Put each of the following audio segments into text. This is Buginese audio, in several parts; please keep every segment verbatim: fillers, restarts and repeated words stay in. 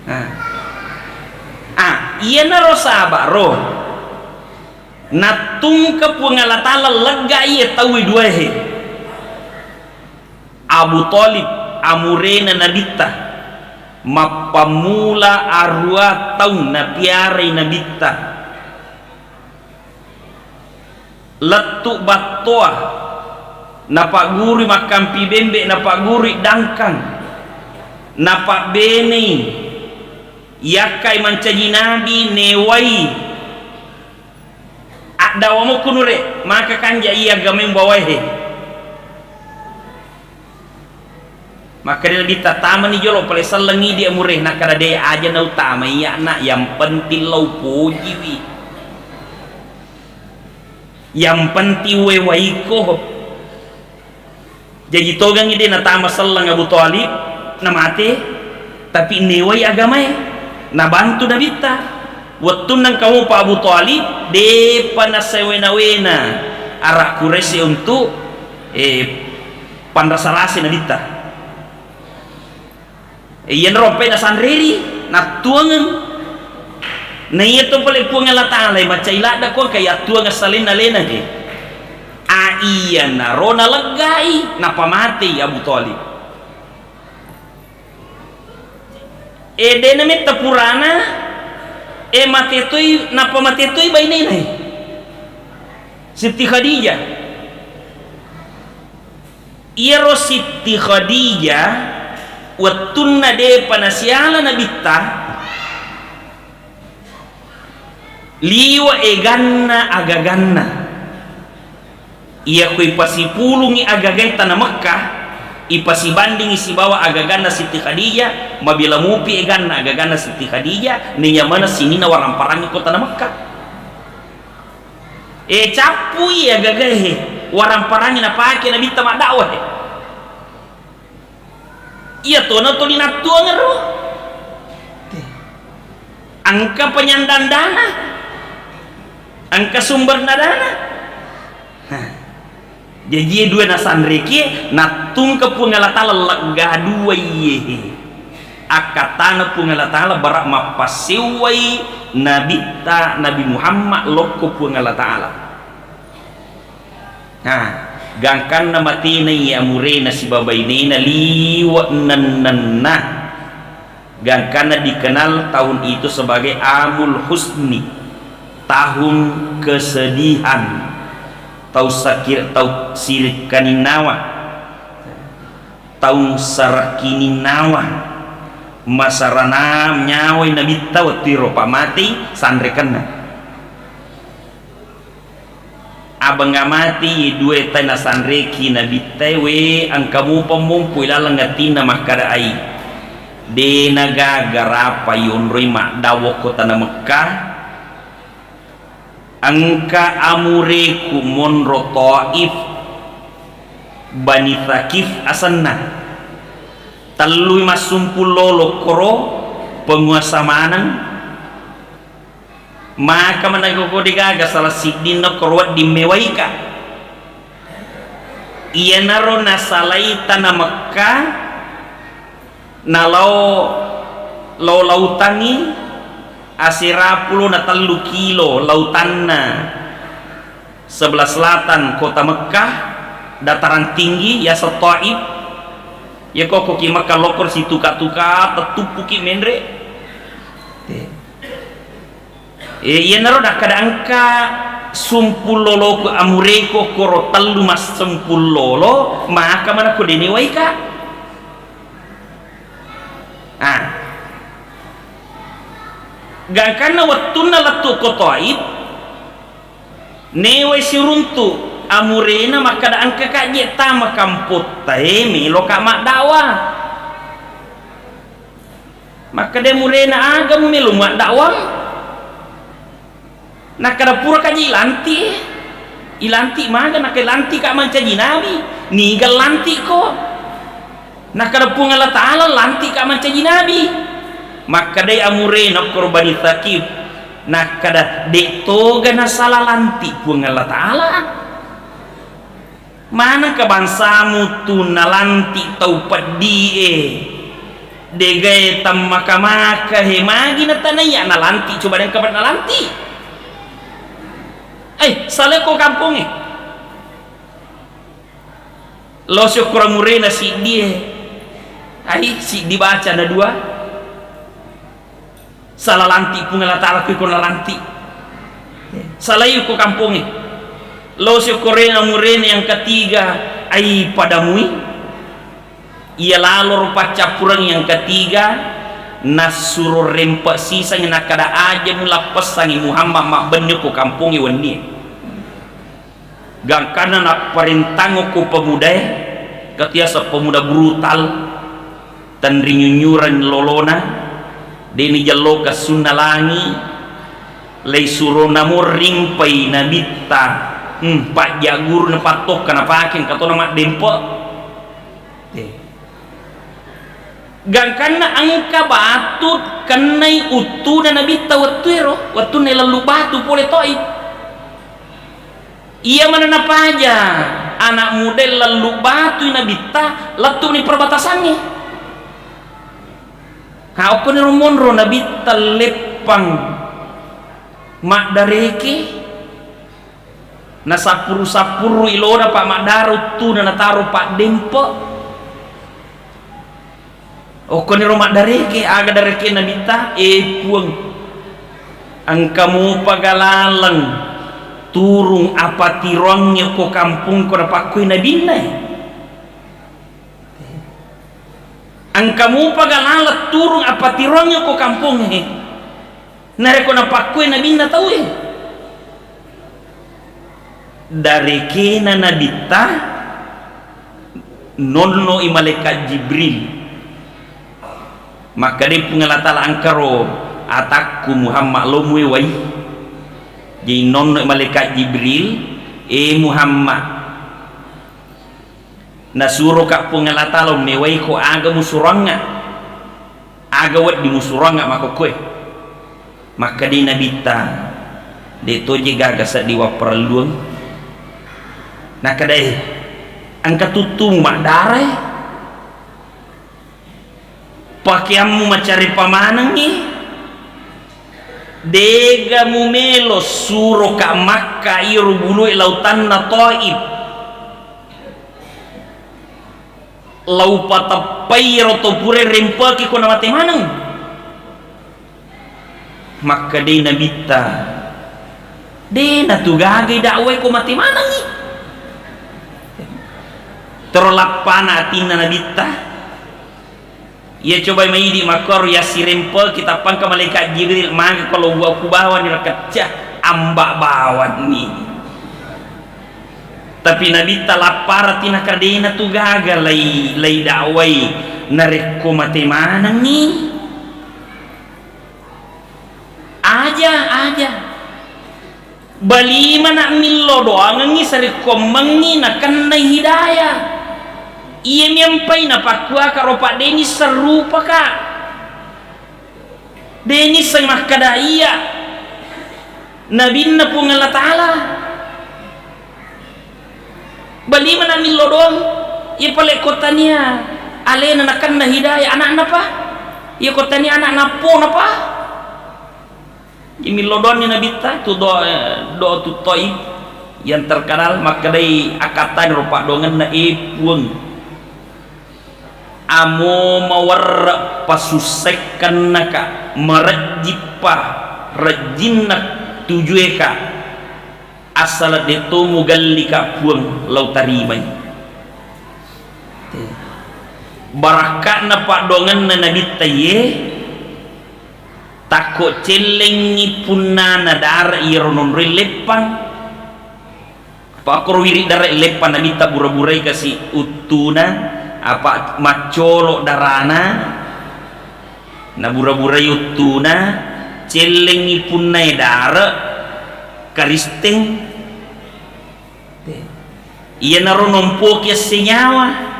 Ah. Ah, iyanaro saba' ro. Nattungke Puang Allah Ta'ala legga iye tauwe duwaehe. Abu Thalib, amurena Nabitta, mappammula aruwa taung napiarai Nabitta. Lettu battoa, napaggurui makkampi bembe, napaggurui dangkang, napabbenei yakkai mancaji nabi, newai addawa mokko nure, maka kanja iya agamai mubawaehe. Makkeda Nabitta, "Tamani jolo, pale selleng idi amure." Nakkeda, "De aja nautama iyana, yang penting lau pojiwi, yang penting wewaiko." Jaji togangngi de natama selleng Abu Thalib, namate, tapi newai agamae, nabantu Nabitta. Wettunna engka mopa Abu Thalib, depa nasewena-wena ara Quraisy untuk, eh, panrasa-rasa Nabitta. Eh, iyanaro ampai nasanreri, nattuangeng. Na iya to pale Puang Allah Ta'ala, eh, macai ladda ko engka yattuangeng salenna alena he. A iyanaro naleggai, napamatei Abu Thalib. Eh, de nametta purana, eh, mate toi, nappa mate toi bainena, eh. Siti Khadijah. Iyaro Siti Khadijah, wettunna depa nasiala Nabitta, liwa eganna agaganna. Iyako ipasipulungi agagae tana Mekkah, ipasibandingi sibawa agaganna Siti Khadijah, mabela mupi eganna agaganna Siti Khadijah, naiya maneng sininna waramparangngi ko tana Mekkah. E, cappui agagae, waramparangngi napake Nabitta maddakwah e. Iya tona tuli nattuangero. Engka penyandang dana, engka sumberna dana. Nah, jaji dua nasanreki nattungke Puang Allah Ta'ala legga dua iye. Akkattana Puang Allah Ta'ala bara mappasewwai Nabitta Nabi Muhammad lokko Puang Allah Ta'ala. Nah, gangkanna matena iya amurena sibawa bainena liwe' nennenna. Gangkanna dikenal tahun itu sebagai Amul Huzni, tahun kesedihan, tau sakir-, tau sirikkaninnawa, taung sarakkininnawa, masarana nyawai Nabitta wettuiro pamatei sanrekenna. Abang amati dua tai nasanreki Nabitta, we, engka mupa mompo ilaleng atinna makkada ai, de nagaga rapa yonroi maddawa ko tana Mekkah, engka amureku monro Taif, Bani Thaqif asenna, tellui massumpung lolo koro penguasa maneng. Maka maneng ko degaga salah siddinna koro wedding mewaika. Iyanaro nasalai tana Mekkah, nalao lao lautangngi asera pulo na tellu kilo lautanna sebelah selatan kota Mekkah, dataran tinggi, yaseng Taif. Yako koki Mekkah lokor situka-tuka, tettuppuki menre. Eh, iyanaro nakkada engka sumpung loloku amureko koro tellu massumpung lolo, maka manakko dene waika. Ah. Gangkanna wettunna lettu ko Taif, newai siruntu amurena makkada engka kaje tama kampotta e meloka maddawa. Makkeda murena, "Aga mumelo maddakwang?" Nakkeda, "Puraka ji ilanti e." "Ilanti maga?" Nakkeda, "Lantika mancaji nabi." "Niga lantiko?" Nakkeda, "Puang Allah Ta'ala lantika mancaji nabi." Makkedai amurena okkoro Bani Thaqif, nakkeda, "De toga nasala lanti Puang Allah Ta'ala." Manengka bangsamu tu nalanti tau peddi e, Degae tammaka-maka he, magi na tanaiya nalanti, coba dengka nalanti. Eh, salai ko kampongnge. Lo si okkoreng murena siddie. Ai, siddi baca na dua. Sala lanti Puang Allah Ta'ala, kui ko nalanti. Salai ko kampongnge. Lo si okkorena murena yang ketiga, ai padamui. Iya laloro paccappureng yang ketiga, nassuro rempe siseng, nakkada, aja mulappessangi Muhammad mabbenni ko kampongnge wennie. Gangkanna napparentang ko pemudae, katiasa pemuda brutal, tenrinyunyureng lolona, deni jellokeng sunna langi, lei surona mo rimpai nabitta, hmm, pajjagguru napattokka napake engka tona maddempe. Eh. Gangkanna engka batu kennai uttuna nabitta wettuero, wettunna lallu batu pole toi. Iya maneng napaja anak muda lallu batui nabitta, lettu ni perbatasangnge. Ha, okkoniro monro nabitta leppang maddareke, nasappuru-sappuru ilona pa maddara uttuna nataro paddempe. Okkoniro maddareke, aga dareke nabitta, e Puang, engka mupaga laleng turung apatiroangnge ko kampungko napakkui nabinna e. Engka mupaga laleng turung apatiroangnge ko kampongnge. Narekko napakkue nabinna tauwe, darekena nabitta nonno i malaikat Jibril. Makkeda Puang Allah Ta'ala, engkaro atakku Muhammad, lo muewai. Jadi nonno i malaikat Jibril, e Muhammad, nasuroka Puang Allah Ta'ala mewai ko aga musuroangnga. Aga wedding musuroangnga makkokkoe. Makkedai nabitta, de toje gaga seddi wapparelluang. Nakkedai, engka tuttumu maddarae. Pakeammu macarepa manengngi. Dega mumelo suroka Makka iro bulue lautanna Taif. Lau pateppai ero to pura rempeki ko namate maneng. Makkedai nabitta, de natu gagai dakwai ko mate manengi. Tero lappana atinna nabitta. Iya cobai maidi makkoro yassirempeki tappangka malaikat Jibril, magi ko lo buaku bawani rekecca, amba bawanni. Tapi nabitta lapparati nakadena tu gaga lai, lai dakwai narekko mate manengngi. Aja, aja. Balimana millo doangengngi sarekko mengngi nakennai hidayah. Iya miampai napakkuaka ropa deni serrupaka. De nisseng makkeda iya nabinna Puang Allah Ta'ala. Balimana millo doang, iya pale ko tania alena nakenna hidayah anakna pa, iya ko tania anak nappo napa. Iya millo doanni nabitta tu doa, doa tu toi yang terkenal makkedai akkattani ro paddoangenna, e Puang. Amo mawerre pasussekkennaka, marejjippa rejjinna tujueka, asala de to mugallika Puang lao tarimai. Barakka'na paddoangenna nabitta iye, takko cellengngi punnana dare iyaro nonroi leppang. Pakkoro wiring dare leppang nabitta bura-burai kasi uttuna, apa maccolo darana, nabura-burai uttuna, cellengngi punnae dare Karisteng. Iyanaro nompoki esse nyawa.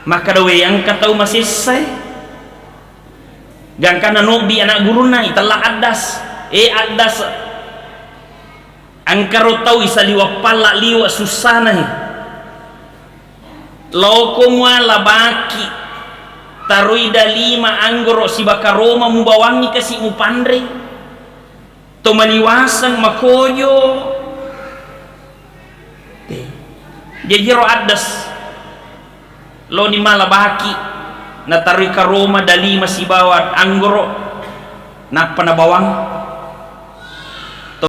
Makkeda, we, engka tau masessae. Gangkanna nobbi anak gurunna, itella addas. E addas. Engkaro tau isaliweng palla liwe sussana he. Loko muala baki. Taroi dalima anggoro sibawa karoma mubawangngi kasi mupanre. To maliwaseng makojo. Te. Jaji ro addes. Loni mala baki. Nataroi karoma dalima sibawa anggoro. Nappa nabawang.